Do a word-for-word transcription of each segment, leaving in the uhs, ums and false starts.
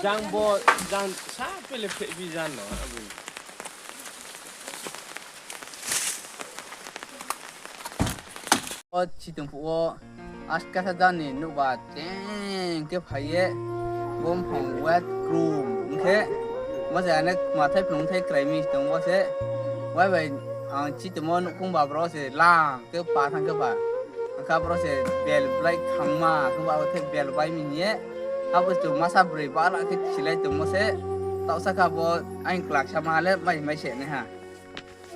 Jang bo, jang sa pele phe bi jan no, aboni. O chitwng phuo askasa jani nukba cheng khe phaiye, bumphang wet krum hwnkhe, bo se ane mathai phunuk thai kwrai mi tong bo se, wai bai ang chitwmo nukhung ba bro se lang. Khe pa thang khe ba. Kha bro se bel blai khangma, khe ba khe bel bai mini ye. Abo to masa bwrwi ba la khe silai tongmo se. Tausa kha bo ain klak sama le mai mai se ne ha.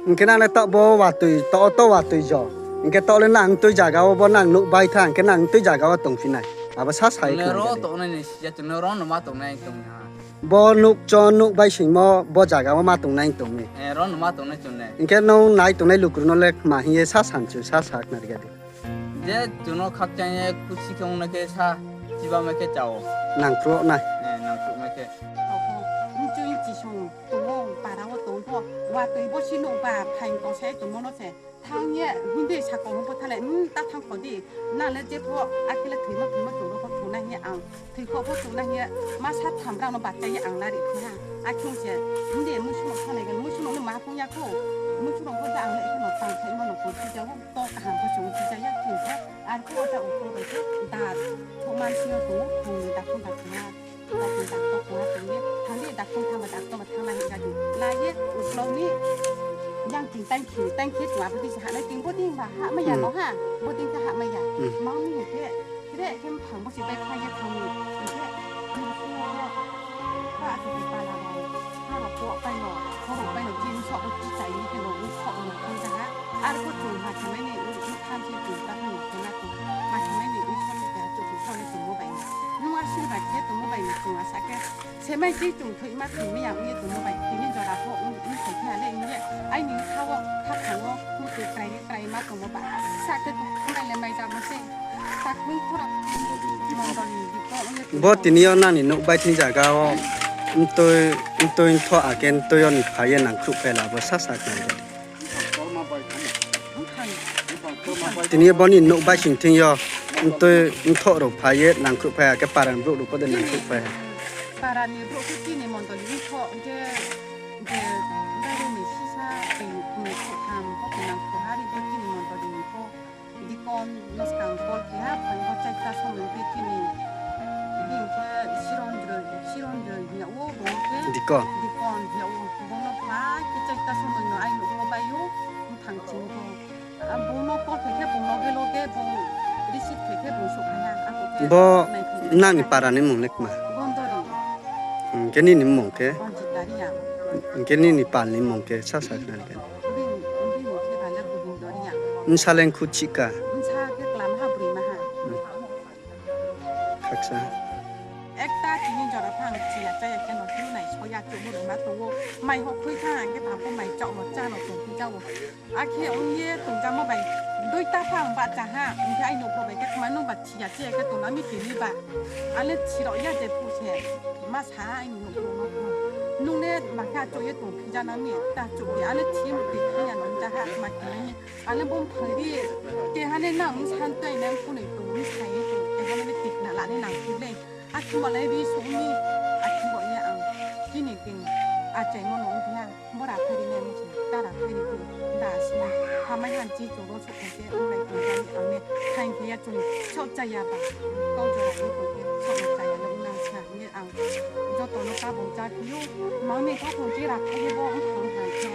Hingke nang le tok bo watwi, to, to watwi jo. Hingke tok le nang twi jaga o bo nang nuk bai tha, hingke nang twi jaga o tong phinai. Abo sa sai khna ro jadi. Tok nai ni sija to no ro no ma tong nai tong ha. Bo nuk cho nuk bai singmo bo jaga o ma tong nai tong ni. Eh, ro no ma tong nai tong nai. Hingke no nai tong nai lukur no le ma hiye sa san chu sa sa khna jadi. Je chuno khakchang ye khusi khe wngna khe sa chiba mai khe chao. Nangkro nai. Eh, nangkro mai khe. Toko, nchung chisung tongo, para o tongpho, watwi bo sino ba phain kosai tongmono se. Thang ye, hindi sako hwnpho thale, hmm, ta thang kho di. Na le jepho, akile thwima thwima chwngno pho thwna hiya ang. Thwi kho pho chwngna hiya, ma sa thamra no bachai ye ang nari kho ha. Akhung se, hindi musuno thane gan, musuno no ma phung ya kho. Musuno pho da ang le kheno tang khai mano kho si jago. To kaham khe chwng twijaya, chwng khe ar khe o ta uklo bai khe da thokman sino tongo, thongni dakhung dakhung ha, dakhung dakhung ha tongye, thangdi dakhung thama dakhung thama thangna hingka di. Laiye ukloni yang chwng tangkhi, tangkhi chwng abo tisa hanai chwng boding ba ha maya no ha, boding khe ha maya. Mangni hingkhe kre khe phang bosi bai khlaiye thangni hingkhe. Ba ati pala ba. Norok kok paino, khorok paino, jin sok bo chichai ni khe no, ui sok no khon jaha. Ar bo chwng ma khamai ni ui, ui khan se chwng ta khe no khon na khe. Ma khamai ni ui sok ni khe achuk khe sok ni tongmo bai. Nung asirwad khe tongmo bai ni chwng asa khe. Semai chi chwng thwi ma thwi mi ya ui tongmo bai. Tini jora kho ui, ui thai khe ale ui ye. Ai ni kha o, kha thang o, muti krai ni krai ma tongmo bai. Sa khe to khlai le mai ja ma se. Bo tini o nani nuk bai tini jaga o mtwi, mtwi ntho ake mtwi o ni phai ye nang khruh phai labo sa sa khnai. Tini o boni nuk bai sing thing yo mtwi ntho rok phai ye nang khruh phai ake para ni borok rok pode nang khruh phai. Para ni borok khe chini mondol ni kho je je bairo ni sisa twi ni khruh tham kho nang khruh hari bo chini mondol ni kho. Dikon, mwskang kol keha, phan bo chaita somoi bai chini. Bini khe Siron Droi, Siron Droi hingya o bo khe. Dikon. Dikon hingya o. Bono phai khe chaita somoi no ai nukho bai o, bwthang chini kho. A bono kol khe khe bono loge loge bo receive khe khe bo suk haya. Ako khe. Bo nai khe nani para ni mung le kma? Bondori. Hingke nini mung khe? Bonjita Riya. Hingke nini pal ni mung khe sa sa khna khe? Bini, bini khe bale Gobindo Riya. Nsa leng khu chika. Nsa khe klam ha bwrwi ma ha. Khaksa. Ekta tini jora phang chiya chaya khe no hwnwi nai soya chukmung rwma tongo. Mai hok khwi kha hwnkhe tamo mai chokno chano tongwi jago. Akhe wngye tongjakma bai dui ta phang bacha ha, hwnkhe ai nukho bai khe khwmai nung ba chiya chiya khe tongna mi tini ba. Ale chirok ya je phu se ma sa ha ai nukho no. Nung le ma khe achuk ye tong khija na mi ta chuk ye ale chi mu twi khaya no ja ha ma tini. Ale bom thangri ke hane nang san tai nang kunui tong mi sai ye tong ke hane tik na la ne nang tile. Akhimbo lai ri sumi, akhimbo ye ang chini ting achaimo no wngya, bora phai ri nai muchung, tara phai ri di, da sini, hamai han chi choro sok khe wng lai tong jani ang ne, thain khe ya chung sok cha ya ba, kau jora wng tong khe sok cha ya le wng nang sa, hingye ang joto no kabung cha phiyo, mangni kha thong chi ra phai ye bo wng thang hai khe,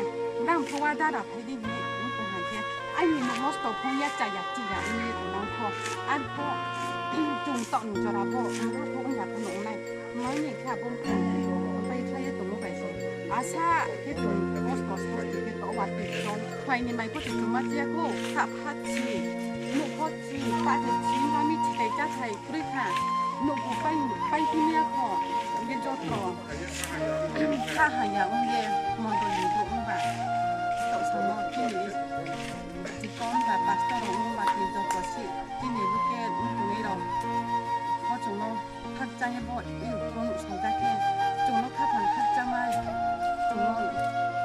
ram phowa da ra phai di hini wng tong hai khe, aini nuk nosto phung ya cha ya chi ya wng ye tong nang kho, ar kho, chung tok ni jora bo, ang kha thok wng ya kho no wng nai. Mangni khe abo pai khlaiwi tongmo bai se. Asa khe chwng kosto sasti khe to watwi chwng phaini mai khe chwng ma chiya kho, kha pha chi, nuk pho chi, pa thai chi, mami chi tai cha thai kwrwi kha. Nuk bo pai, pai timi ya kho, hwnkhe joto kha haya wngye mondol ni bo wngba. Tok samo chini deacon ba pastor rok wngba tei joto si chini local wng tongwi rok. Bo chwngno khakchangwi bo i phone songjakhe chwngno khaphang khakchangma chwngno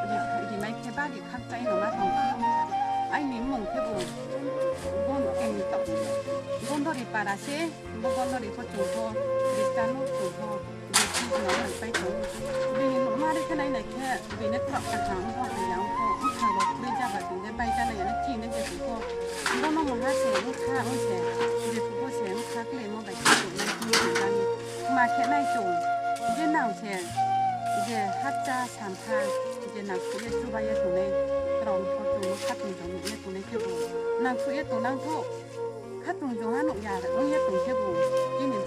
ri-, rimai khe bari khakchangwi rwma tongkhe. Aini bumung khe bo bon-, Bondori para. Lasi bo gol no rikho chwngkho, Kristano chwngkho, Jisu no rwngpai tongo. Bini nukma rikhe nai nai khe bini khorok kaham wngkho, hamya wngkho, bwkhang rok kwrwi jaba tongde bai jana ya chini je tongkho. Bono mungha se wngkha wngse, je kubo se wngkha kwlwi mo bai khe tongmani tongmani. Ma khe nai chwng, je nang se, je hapcha sampha, je nang suye chubaye tongnai, rok wngkho chwngno khatung jong nukle tongnai khe bo nang suye tongnang tho. Khatung jongha nukya wngya tongkhe bo chini